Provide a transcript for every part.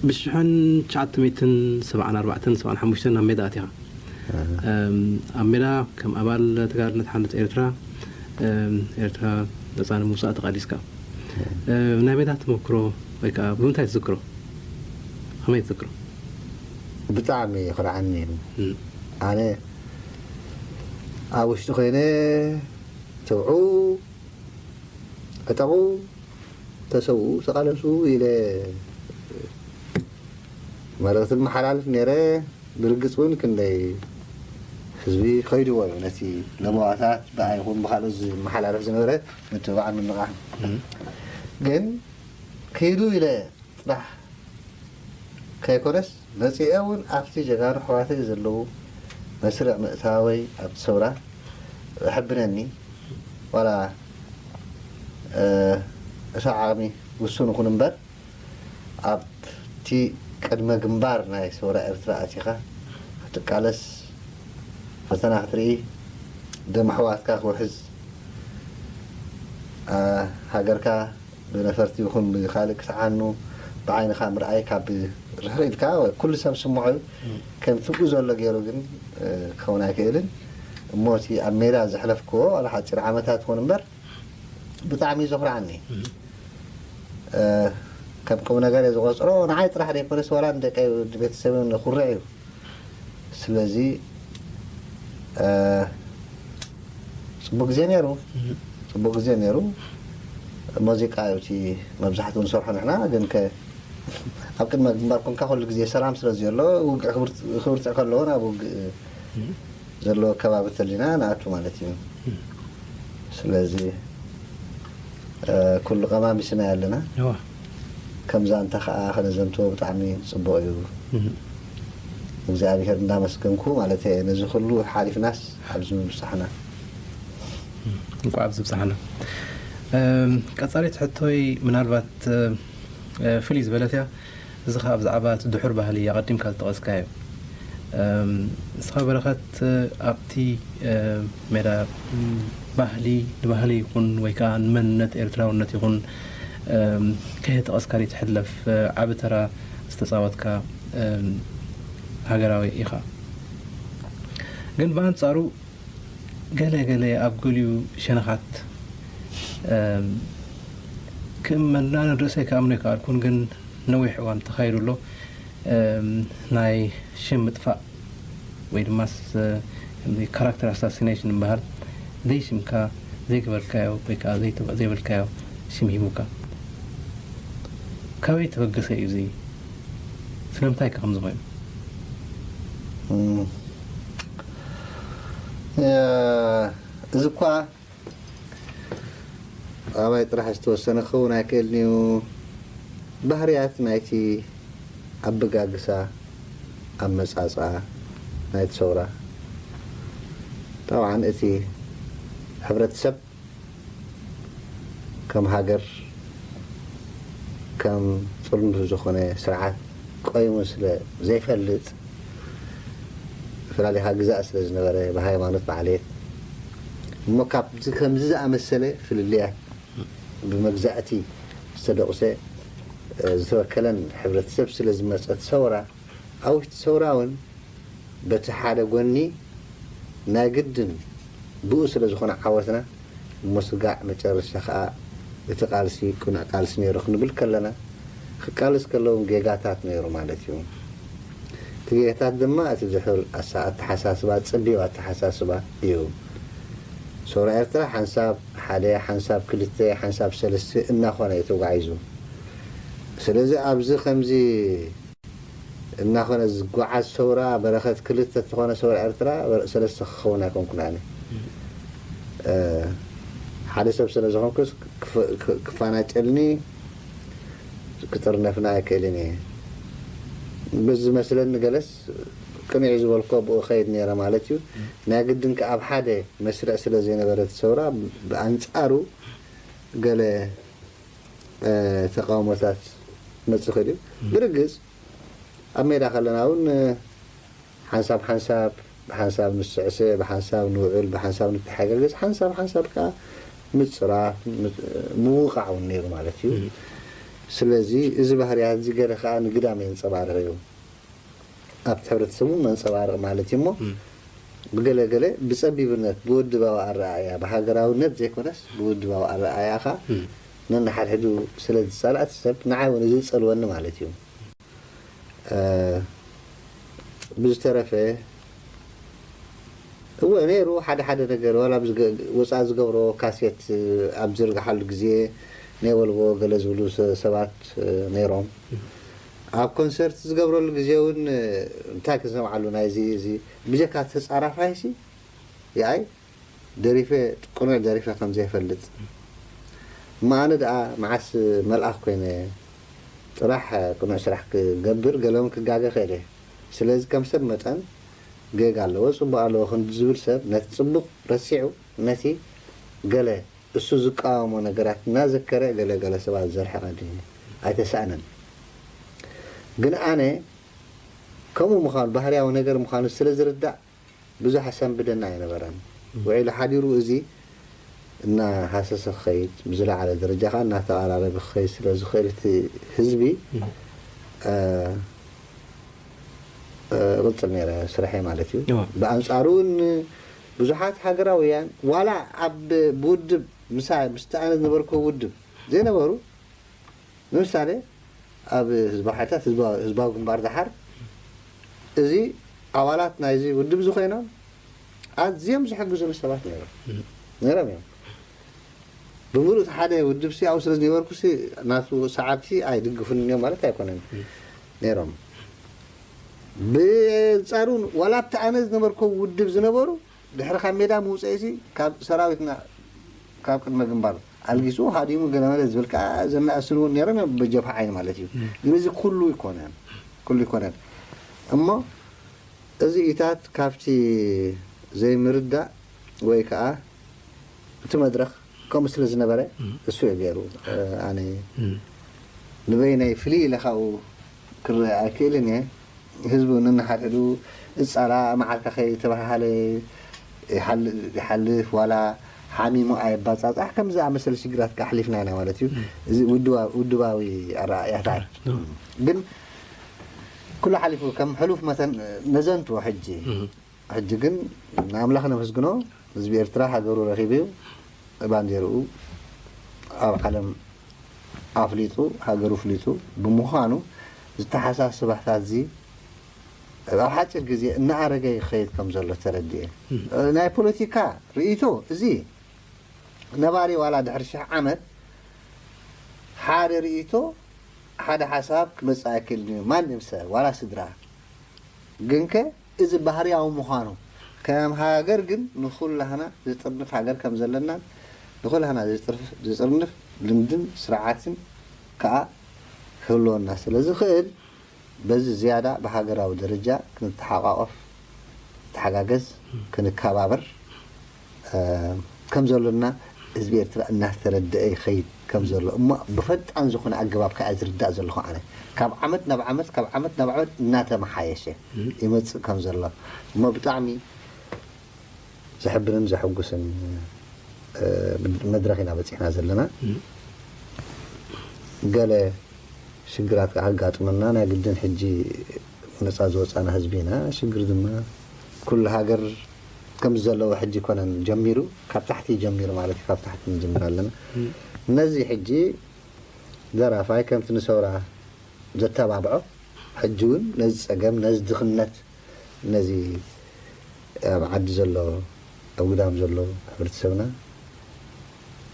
ብሽሕን ትሽዓተ ሚእትን ሰብዓን ኣርባዕተን ሰብዓን ሓሙሽተን ናብ ሜዳ ኣቲኻ። ኣብ ሜዳ ከም ኣባል ተጋድነት ሓርነት ኤርትራ፣ ኤርትራ ነጻ ንምውጻእ ተቓሊስካ። ናይ ሜዳ ተመክሮ ወይ ከዓ ብምንታይ ትዝክሮ? ከመይ ትዝክሮ? ብጣዕሚ የኹርዓኒ። ኣነ ኣብ ውሽጢ ኮይነ፣ ተውዑ፣ ዕጠቑ፣ ተሰውኡ፣ ተቓለሱ ኢለ መልእኽቲ መሓላልፍ ነይረ። ብርግጽ እውን ክንደይ ህዝቢ ከይድዎ እዩ ነቲ ለበዋታት ብኣ ይኹን ብካልኦት ዝመሓላለፍ ዝነበረ ምትብባዕ ምንቓሕ። ግን ክይዱ ኢለ ጥራሕ ከይኮነስ መጺኤ እውን ኣብቲ ጀጋኑ ኣሕዋተይ ዘለዉ መስርዕ ምእታወይ ኣብቲ ሰውራ የሕብነኒ። ዋላ እቲ ዓቕሚ ውሱን ይኹን እምበር ኣብቲ ቅድመ ግንባር ናይ ሰውራ ኤርትራ ኣቲኻ ክትቃለስ፣ ፈተና ክትርኢ፣ ደም ኣሕዋትካ ክውሕዝ፣ ሃገርካ ብነፈርቲ ይኹን ብካልእ ክትዓኑ ብዓይንኻ ምርኣይ ካብ ርሕቕ ኢልካ ኩሉ ሰብ ስምዖ እዩ። ከም ፍብኡ ዘሎ ገይሩ ግን ክኸውን ኣይክእልን። እሞ እቲ ኣብ ሜዳ ዘሕለፍክዎ ዋላ ሓፂር ዓመታት ይኹን እምበር ብጣዕሚ እዩ ዘኹርዓኒ። ከም ቁም ነገር እየ ዝቆፅሮ። ንዓይ ጥራሕ ዘይኮነስ ዋላ ንደቀይ ንቤተሰብን ንኹርዕ እዩ። ስለዚ ፅቡቅ ግዜ ነይሩ። ፅቡቅ ግዜ ነይሩ። ሙዚቃ እዩ እቲ መብዛሕትኡ ንሰርሖ ንሕና። ግን ከ ኣብ ቅድመ ግንባር ኮንካ ኩሉ ግዜ ሰላም ስለ ዘሎ ውግእ ክብርትዕ ከለዎ ናብ ውግእ ዘለዎ ከባቢ ተሊና ንኣቱ ማለት እዩ። ስለዚ ኩሉ ቀማሚስና ኣለና። ከምዛ እንተ ከዓ ከነዘንትዎ ብጣዕሚ ፅቡቅ እዩ። እግዚኣብሔር እንዳመስገንኩ ማለት ነዚ ኩሉ ሓሊፍናስ ኣብዚ ምብፃሕና። እንኳዕ ኣብዚ ብፅሓና። ቀፃሊት ሕቶይ ምናልባት ፍልይ ዝበለት እያ። እዚ ከዓ ብዛዕባ እቲ ድሑር ባህሊ ኣቐዲምካ ዝጠቐስካዮ። ንስኻ በረኸት ኣብቲ ሜዳ ባህሊ ንባህሊ ይኹን ወይ ከዓ ንመንነት ኤርትራውነት ይኹን ከየጠቐስካ ትሕለፍ ዓቢ ተራ ዝተፃወትካ ሃገራዊ ኢኻ። ግን ብኣንፃሩ ገለ ገለ ኣብ ገሊኡ ሸነኻት ክእመን ኣነ ርእሰይ ክኣምኖ ኣይከኣልኩን፣ ግን ነዊሕ እዋን ተኻይዱ ኣሎ። ናይ ሽም ምጥፋእ ወይ ድማ character assassination ዝበሃል፣ ዘይሽምካ ዘይገበርካዮ ወይ ከዓ ዘይበልካዮ ሽም ሂቡካ። ካበይ ተበገሰ እዩ እዚ? ስለምንታይ ከ ከምዚ ኮይኑ? እዚ እኳ ኣባይ ጥራሕ ዝተወሰነ ክኸውን ኣይክእልን እዩ። ባህርያት ናይቲ ኣበጋግሳ ኣመጻጽኣ ናይቲ ሰውራ ጠብዓን እቲ ሕብረተሰብ ከም ሃገር ከም ጽርንፍ ዝኾነ ስርዓት ቆይሙ ስለ ዘይፈልጥ ፈላሊኻ ግዛእ ስለ ዝነበረ ብሃይማኖት ብዓሌት እሞ ካብዚ ከምዚ ዝኣመሰለ ፍልልያት ብመግዛእቲ ዝተደቑሰ ዝተበከለን ሕብረተሰብ ስለ ዝመፀት ሰውራ ኣብ ውሽጢ ሰውራ እውን በቲ ሓደ ጎኒ ናይ ግድን ብኡ ስለ ዝኾነ ዓወትና እሞ ስጋዕ መጨረሻ ከዓ እቲ ቃልሲ ቅኑዕ ቃልሲ ነይሩ ክንብል ከለና ክቃልስ ከለውን ጌጋታት ነይሩ ማለት እዩ። እቲ ጌጋታት ድማ እቲ ድሑር ኣተሓሳስባ፣ ፀቢብ ኣተሓሳስባ እዩ። ሰውራ ኤርትራ ሓንሳብ ሓደ፣ ሓንሳብ ክልተ፣ ሓንሳብ ሰለስተ እናኾነ እዩ ተጓዒዙ። ስለዚ ኣብዚ ከምዚ እናኾነ ዝጓዓዝ ሰውራ በረኸት ክልተ ተኾነ ሰውራ ኤርትራ ሰለስተ ክኸውን ኣይኮንኩን ኣነ ሓደ ሰብ ስለ ዝኾንኩስ ክፋናጨልኒ ክጥርነፍና ኣይክእልን እየ። በዚ ዝመስለኒ ገለስ ቅኑዕ ዝበልኮ ብኡ ኸይድ ነይረ ማለት እዩ። ናይ ግድን ከ ኣብ ሓደ መስርዕ ስለ ዘይነበረ እቲ ሰውራ ብኣንጻሩ ገለ ተቃውሞታት መጽእ ክእል እዩ። ብርግጽ ኣብ ሜዳ ከለና እውን ሓንሳብ ሓንሳብ ብሓንሳብ ንስዕስዕ፣ ብሓንሳብ ንውዕል፣ ብሓንሳብ ንተሓጋገዝ፣ ሓንሳብ ሓንሳብ ከዓ ምፅራፍ፣ ምውቃዕ እውን ነይሩ ማለት እዩ። ስለዚ እዚ ባህርያት እዚ ገለ ከኣ ንግዳም የንጸባርቕ እዩ። ኣብቲ ሕብረተሰብ እውን መንጸባርቕ ማለት እዩ እሞ፣ ብገለ ገለ ብጸቢብነት፣ ብውድባዊ ኣረኣእያ፣ ብሃገራውነት ዘይኮነስ ብውድባዊ ኣረኣእያ ከኣ ነንሓድሕዱ ስለ ዝጻላእ፣ እቲ ሰብ ንዓይ እውን እዚ ይጸልወኒ ማለት እዩ። ብዝተረፈ እወ ነይሩ ሓደ ሓደ ነገር ዋላ ወፃ ዝገብሮ ካሴት ኣብ ዝርግሓሉ ግዜ ናይ ወልቦ ገለ ዝብሉ ሰባት ነይሮም። ኣብ ኮንሰርት ዝገብረሉ ግዜ እውን እንታይ ክንሰምዓሉ ናይዚ እዚ ብጀካ ተፃራፋይሲ ይኣይ ደሪፈ ቅኑዕ ደሪፈ ከም ዘይፈልጥ እሞ ኣነ ደኣ መዓስ መልኣኽ ኮይነ ጥራሕ ቅኑዕ ስራሕ ክገብር ገለውን ክጋገ ክእል እየ። ስለዚ ከም ሰብ መጠን ጌጋ ኣለዎ፣ ጽቡቕ ኣለዎ ክንዲ ዝብል ሰብ ነቲ ጽቡቕ ረሲዑ ነቲ ገለ እሱ ዝቃወሞ ነገራት እናዘከረ ገለ ገለ ሰባት ዘርሕቐኒ ኣይተሳእነን። ግን ኣነ ከምኡ ምዃኑ ባህርያዊ ነገር ምዃኑ ስለ ዝርዳእ ብዙሕ ኣሰንብደኒ ኣይነበረን። ውዒሉ ሓዲሩ እዚ እናሃሰሰ ክኸይድ ብዝለዓለ ደረጃ ከዓ እናተቐራረበ ክኸይድ ስለ ዝኽእል እቲ ህዝቢ እቕፅል ነይረ ስርሐይ ማለት እዩ። ብኣንፃሩ እውን ብዙሓት ሃገራውያን ዋላ ኣብ ብውድብ ምሳ ምስቲ ኣነ ዝነበርኩ ውድብ ዘይነበሩ ንምሳሌ ኣብ ህዝባዊ ሓይልታት ህዝባዊ ግንባር ደሓር እዚ ኣባላት ናይዚ ውድብ እዚ ኮይኖም ኣዝዮም ዝሕግዙኒ ሰባት ነይሮም ነይሮም እዮም። ብምሉእ እቲ ሓደ ውድብ ሲ ኣብኡ ስለ ዝነበርኩ ሲ ናቱ ሰዓብቲ ኣይድግፉን እዮም ማለት ኣይኮነን ነይሮም። ብፃሩን ዋላ ኣብቲ ኣነ ዝነበርኩ ውድብ ዝነበሩ ድሕሪ ካብ ሜዳ ምውፀኢሲ ካብ ሰራዊትና ካብ ቅድመ ግንባር ኣልጊሱ ሃዲሙ ገለመለ ዝብል ከዓ ዘናእስን እውን ነይሮም እዮም ብጀብሃ ዓይኒ ማለት እዩ። ግን እዚ ኩሉ ይኮነን ኩሉ ይኮነን እሞ እዚ ኢታት ካብቲ ዘይምርዳእ ወይ ከዓ እቲ መድረኽ ከምኡ ስለ ዝነበረ እሱ እዩ ገይሩ ኣነ ንበይነይ ፍልይ ኢለ ካብኡ ክረአ ኣይክእልን እየ። ህዝቢ ነንሓድሕዱ እጻላእ መዓልካ ከይተባሃሃለ ይሓልፍ ዋላ ሓሚሙ ኣየባጻጻሕ ከም ዝኣመሰለ ሽግራት ኣሕሊፍና ኢና ማለት እዩ። እዚ ውድባዊ ኣረኣእያታት ግን ኩሉ ሓሊፉ ከም ሕሉፍ መተን ነዘንትዎ ሕጂ ሕጂ ግን ንኣምላኽ ነመስግኖ ህዝቢ ኤርትራ ሃገሩ ረኺቡ እዩ። ባንዴርኡ ኣብ ዓለም ኣፍሊጡ ሃገሩ ፍሊጡ ብምዃኑ ዝተሓሳስባታት እዚ ኣብ ሓፂር ግዜ እናኣረገ ይኸይድ ከም ዘሎ ተረዲኤ። ናይ ፖለቲካ ርእይቶ እዚ ነባሪ ዋላ ድሕሪ ሽሕ ዓመት ሓደ ርእይቶ ሓደ ሓሳብ ክመፅእ ኣይክእልን እዩ። ማንም ሰብ ዋላ ስድራ ግንከ እዚ ባህርያዊ ምዃኑ ከም ሃገር ግን ንኹላህና ዝጥርንፍ ሃገር ከም ዘለናን ንኹላህና ዝጥርንፍ ልምድን ስርዓትን ከዓ ክህልወና ስለ ዝኽእል በዚ ዝያዳ ብሃገራዊ ደረጃ ክንተሓቋቆፍ፣ ተሓጋገዝ፣ ክንከባበር ከም ዘሎና ህዝቢ ኤርትራ እናተረደአ ይኸይድ ከም ዘሎ እሞ ብፈጣን ዝኾነ ኣገባብ ከዓ ዝርዳእ ዘለኹ ኣነ ካብ ዓመት ናብ ዓመት ካብ ዓመት ናብ ዓመት እናተመሓየሸ ይመፅእ ከም ዘሎ እሞ ብጣዕሚ ዘሕብንን ዘሐጉስን መድረኽ ኢና በፂሕና ዘለና። ገለ ሽግራት ከዓ ኣጋጥመና ናይ ግድን ሕጂ ነፃ ዝወፃና ህዝቢ ኢና። ሽግር ድማ ኩሉ ሃገር ከምዚ ዘለዎ ሕጂ ኮነን ጀሚሩ ካብ ታሕቲ ጀሚሩ ማለት እዩ። ካብ ታሕቲ ንጅምር ኣለና። ነዚ ሕጂ ደራፋይ ከምቲ ንሰውራ ዘተባብዖ ሕጂ እውን ነዚ ፀገም ነዚ ድኽነት ነዚ ኣብ ዓዲ ዘሎ ኣብ ግዳም ዘሎ ሕብረተሰብና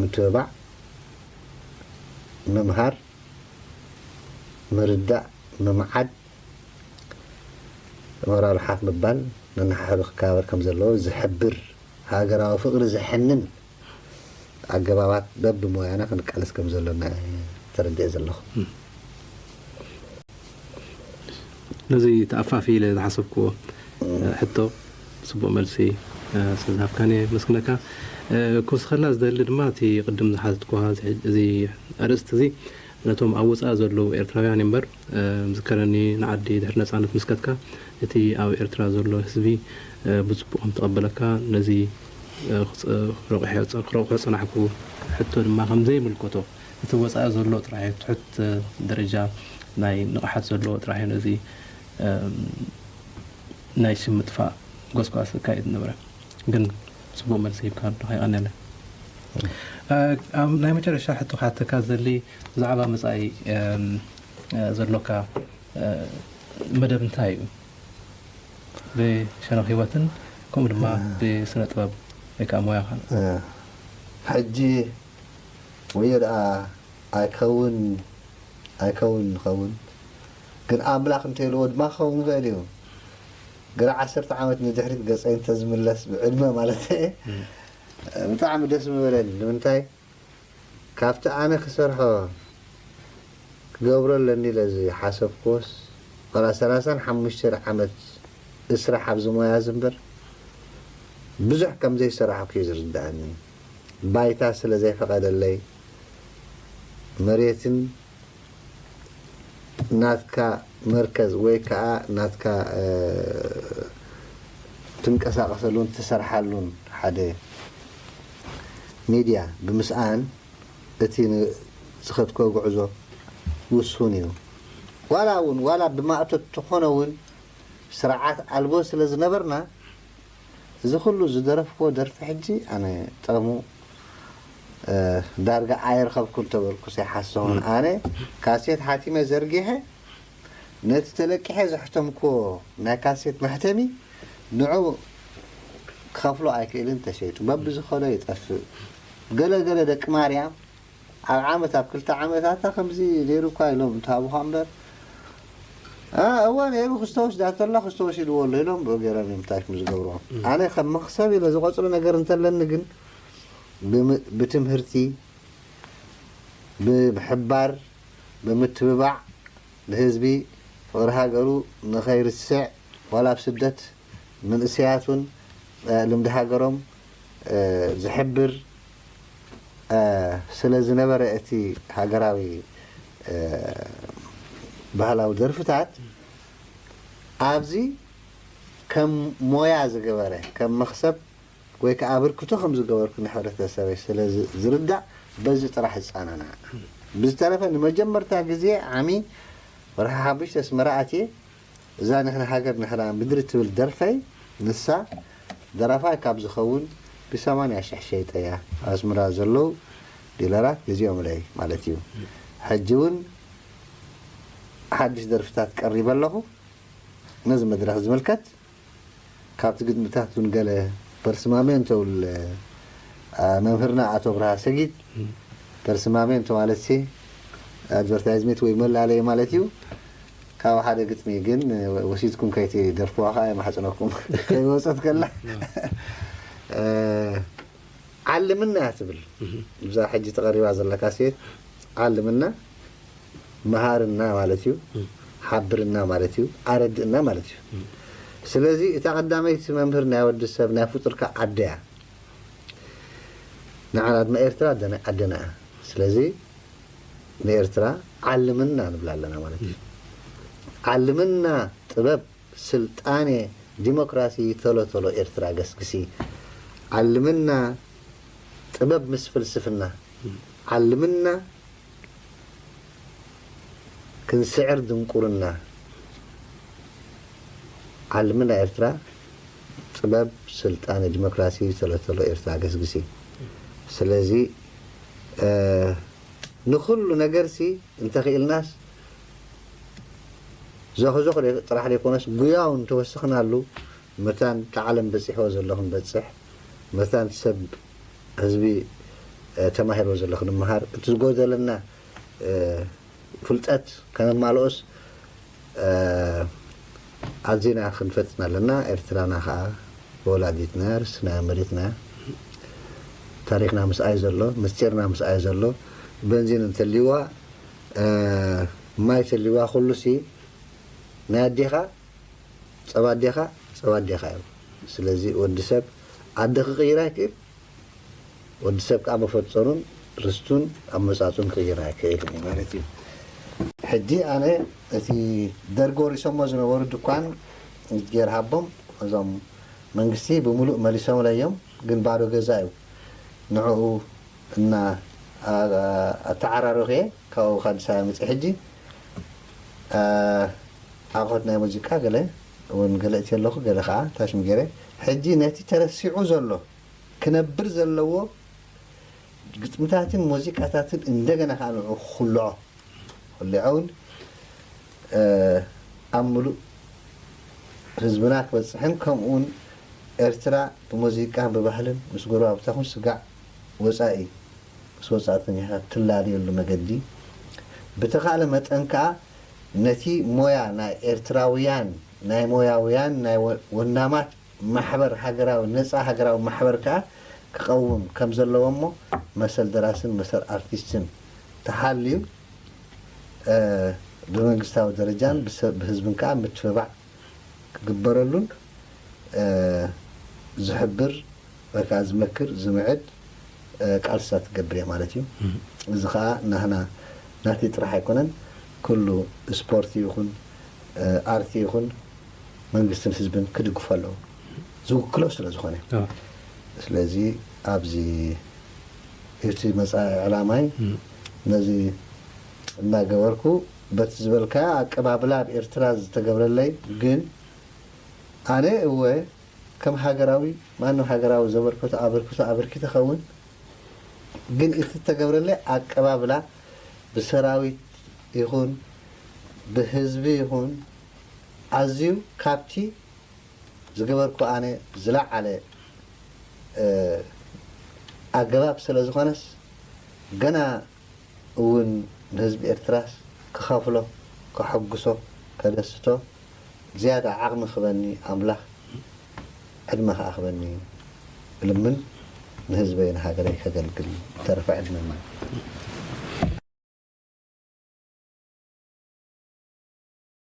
ምትብባዕ ምምሃር ምርዳእ ምምዓድ ሞራሉ ሓፍ ምባል ነንሓሕዱ ክከባበር ከም ዘለዎ ዝሕብር ሃገራዊ ፍቕሪ ዘሐንን ኣገባባት በብሞያና ክንቃለስ ከም ዘሎና ተረዲኤ ዘለኹ። ነዚ ተኣፋፊ ኢለ ዝሓሰብክዎ ሕቶ ፅቡቕ መልሲ ስለዝሃብካኒ የመስግነካ። ክውስኸልና ዝደሊ ድማ እቲ ቅድም ዝሓትኩዋ እዚ ኣርእስቲ እዚ ነቶም ኣብ ወፃኢ ዘለዉ ኤርትራውያን እምበር ዝከረኒ ንዓዲ ድሕሪ ነፃነት ምስከትካ እቲ ኣብ ኤርትራ ዘሎ ህዝቢ ብፅቡቕ ከም ተቐበለካ ነዚ ክረቑሖ ፀናሕኩ ሕቶ ድማ ከም ዘይምልከቶ እቲ ወጻኢ ዘሎ ጥራሕ እዩ፣ ትሑት ደረጃ ናይ ንቕሓት ዘለዎ ጥራሕ እዩ ነዚ ናይ ሽም ምጥፋእ ጎስጓስ ዘካይድ ዝነበረ። ግን ጽቡቕ መልሲ ሂብካ ኣለኻ፣ የቐንየለይ። ኣብ ናይ መጨረሻ ሕቶ ክሓተካ ዘሊ ብዛዕባ መጻኢ ዘሎካ መደብ እንታይ እዩ? ብሸነኽ ህይወትን ከምኡ ድማ ብስነ ጥበብ ወይ ከዓ ሞያኻ። ሕጂ ወዮ ደኣ ኣይከውን ኣይከውን ንኸውን፣ ግን ኣምላኽ እንተይልዎ ድማ ክኸውን ይኽእል እዩ። ገለ ዓሰርተ ዓመት ንድሕሪት ገጸይ እንተዝምለስ፣ ብዕድመ ማለት እየ፣ ብጣዕሚ ደስ ምበለኒ። ንምንታይ? ካብቲ ኣነ ክሰርሖ ክገብሮ ኣለኒ ኢለ ዝሓሰብክዎስ፣ ዋላ ሰላሳን ሓሙሽተን ዓመት እስራሕ ኣብዚ ሞያ እዚ እምበር፣ ብዙሕ ከም ዘይሰራሕኩ እዩ ዝርድኣኒ። ባይታ ስለ ዘይፈቐደለይ፣ መሬትን ናትካ መርከዝ ወይ ከዓ ናትካ ትንቀሳቐሰሉን ትሰርሓሉን ሓደ ሚድያ ብምስኣን፣ እቲ ዝኸድኮ ጉዕዞ ውሱን እዩ። ዋላ እውን ዋላ ብማእቶት ተኾነ እውን ስርዓት ኣልቦ ስለ ዝነበርና፣ እዚ ኩሉ ዝደረፍኮ ደርፊ ሕጂ ኣነ ጠሙ ዳርጋ ኣየርኸብኩን ተበልኩ ሰይሓስኹን። ኣነ ካሴት ሓቲመ ዘርጊሐ ነቲ ተለቂሐ ዘሕተምኮ ናይ ካሴት መሕተሚ ንዑ ክኸፍሎ ኣይክእልን፣ ተሸይጡ በብዝኸዶ ይጠፍእ። ገለ ገለ ደቂ ማርያም ኣብ ዓመት ኣብ ክልተ ዓመታታ ከምዚ ነይሩ እኳ ኢሎም እንተሃቡኻ እምበር፣ እወ ነይሩ ክስተወስዳ ተላ ክስተወሲድዎ ኣሎ ኢሎም ብኡ ገይሮም እዮም ታሽሙ ዝገብርዎ። ኣነ ከም መኽሰብ ኢለ ዝቆፅሮ ነገር እንተለኒ ግን ብትምህርቲ፣ ብምሕባር፣ ብምትብባዕ ንህዝቢ ፍቕሪ ሃገሩ ንኸይርስዕ ዋላ ኣብ ስደት መንእሰያት እውን ልምዲ ሃገሮም ዝሕብር ስለ ዝነበረ እቲ ሃገራዊ ባህላዊ ደርፍታት ኣብዚ ከም ሞያ ዝገበረ ከም መኽሰብ ወይ ከዓ ኣበርክቶ ከም ዝገበርኩ ንሕብረተሰበይ ስለ ዝርዳእ በዚ ጥራሕ ይፀናናዕ። ብዝተረፈ ንመጀመርታ ግዜ ዓሚ ወርሒ ሓሙሽተ ኣስመራ ኣትየ እዛ ንሕና ሃገር ንሕና ምድሪ ትብል ደርፈይ ንሳ ደራፋይ ካብ ዝኸውን ብሰማንያ ሽሕ ሸይጠያ። ኣስመራ ዘለዉ ዲለራት ገዚኦምለይ ማለት እዩ። ሕጂ እውን ሓድሽ ደርፍታት ቀሪበ ኣለኹ። ነዚ መድረኽ ዝምልከት ካብቲ ግጥምታት እውን ገለ ፐርስማሜንቶ ብል መምህርና ኣቶ ብርሃ ሰጊድ ፐርስማሜንቶ ማለት ሲ ኣድቨርታይዝሜንት ወይ መላለየ ማለት እዩ። ካብ ሓደ ግጥሚ ግን ወሲድኩም ከይትደርፍዋ ከዓ የማሕፅነኩም። ከይወፀት ከላ ዓልምና ትብል እዛ ሕጂ ተቐሪባ ዘላ ካሴት ዓልምና መሃርና ማለት እዩ፣ ሓብርና ማለት እዩ፣ ኣረድእና ማለት እዩ። ስለዚ እታ ቀዳመይቲ መምህር ናይ ወዲ ሰብ ናይ ፍጡርካ ዓደያ ንዓና ድማ ኤርትራ ኣደና ዓደና እያ። ስለዚ ንኤርትራ ዓልምና ንብላ ኣለና ማለት እዩ። ዓልምና ጥበብ ስልጣኔ ዲሞክራሲ ቶሎ ቶሎ ኤርትራ ገስግሲ። ዓልምና ጥበብ ምስ ፍልስፍና ዓልምና ክንስዕር ድንቁርና። ዓልምና ኤርትራ ጥበብ ስልጣኔ ዲሞክራሲ ቶሎ ቶሎ ኤርትራ ገስግሲ። ስለዚ ንኹሉ ነገርሲ እንተኽኢልናስ ዞኽዞኽ ጥራሕ ዘይኮነስ ጉያው እንተወሰኽናሉ መታን እቲ ዓለም በፂሕዎ ዘሎ ክንበፅሕ፣ መታን ሰብ ህዝቢ ተማሂርዎ ዘሎ ክንመሃር፣ እቲ ዝጎደለና ፍልጠት ከነማልኦስ ኣዚና ክንፈጥን ኣለና። ኤርትራና ከዓ ወላዲትና ርስትና መሬትና ታሪኽና ምስኣይ ዘሎ ምስጢርና ምስኣይ ዘሎ በንዚን እንተልይዋ ማይ ተልይዋ ኩሉሲ ናይ ኣዴኻ ጸባ ኣዴኻ ጸባ ኣዴኻ እዩ። ስለዚ ወዲ ሰብ ኣደ ክቕይር ኣይክእል፣ ወዲ ሰብ ከዓ መፈጠሩን ርስቱን ኣመጻጹን ክቕይር ኣይክእልን እዩ ማለት እዩ። ሕጂ ኣነ እቲ ደርጊ ወሪሶሞ ዝነበሩ ድኳን ጌር ሃቦም እዞም መንግስቲ ብምሉእ መሊሶምለይ እዮም፣ ግን ባዶ ገዛ እዩ። ንዕኡ እና ኣተዓራርኸ ካብኡ ካብ ኣዲስ ኣበባ መፅእ ሕጂ ኣቕሑት ናይ ሙዚቃ ገለ እውን ገለ እቲ ኣለኹ፣ ገለ ከዓ ታሽም ገይረ። ሕጂ ነቲ ተረሲዑ ዘሎ ክነብር ዘለዎ ግጥምታትን ሙዚቃታትን እንደገና ከዓ ንዑ ክኹልዖ፣ ክኹልዖ እውን ኣብ ምሉእ ህዝብና ክበፅሕን ከምኡውን ኤርትራ ብሙዚቃን ብባህልን ምስ ጎረባብታ ኹን ስጋዕ ወፃኢ ምስ ወፃእተኛታት ትላለየሉ መገዲ ብተኻእለ መጠን ከዓ ነቲ ሞያ ናይ ኤርትራውያን ናይ ሞያውያን ናይ ወናማት ማሕበር ሃገራዊ ነፃ ሃገራዊ ማሕበር ከዓ ክቐውም ከም ዘለዎ እሞ መሰል ደራስን መሰል ኣርቲስትን ተሓልዩ ብመንግስታዊ ደረጃን ብህዝብን ከዓ ምትብባዕ ክግበረሉን ዝሕብር ወይ ከዓ ዝመክር ዝምዕድ ቃልስታት ትገብር እየ ማለት እዩ። እዚ ከዓ ናህና ናተይ ጥራሕ ኣይኮነን፣ ኩሉ ስፖርቲ ይኹን ኣርቲ ይኹን መንግስትን ህዝብን ክድግፎ ኣለዎ፣ ዝውክሎ ስለ ዝኾነ። ስለዚ ኣብዚ እቲ መፃኢ ዕላማይ ነዚ እናገበርኩ በቲ ዝበልካዮ ኣቀባብላ ኣብ ኤርትራ ዝተገብረለይ ግን ኣነ እወ ከም ሃገራዊ ማንም ሃገራዊ ዘበርከቶ ኣበርክቶ ኣበርኪተ ኸውን ግን እቲ ዝተገብረለይ ኣቀባብላ ብሰራዊት ይኹን ብህዝቢ ይኹን ኣዝዩ ካብቲ ዝገበርኩ ኣነ ዝለዓለ ኣገባብ ስለ ዝኾነስ ገና እውን ንህዝቢ ኤርትራስ ክኸፍሎ ከሐጉሶ ከደስቶ ዝያዳ ዓቕሚ ክበኒ ኣምላኽ ዕድመ ከዓ ክበኒ እልምን ንህዝበይ ንሃገረይ ከገልግል ተረፈ ዕድመ ማለት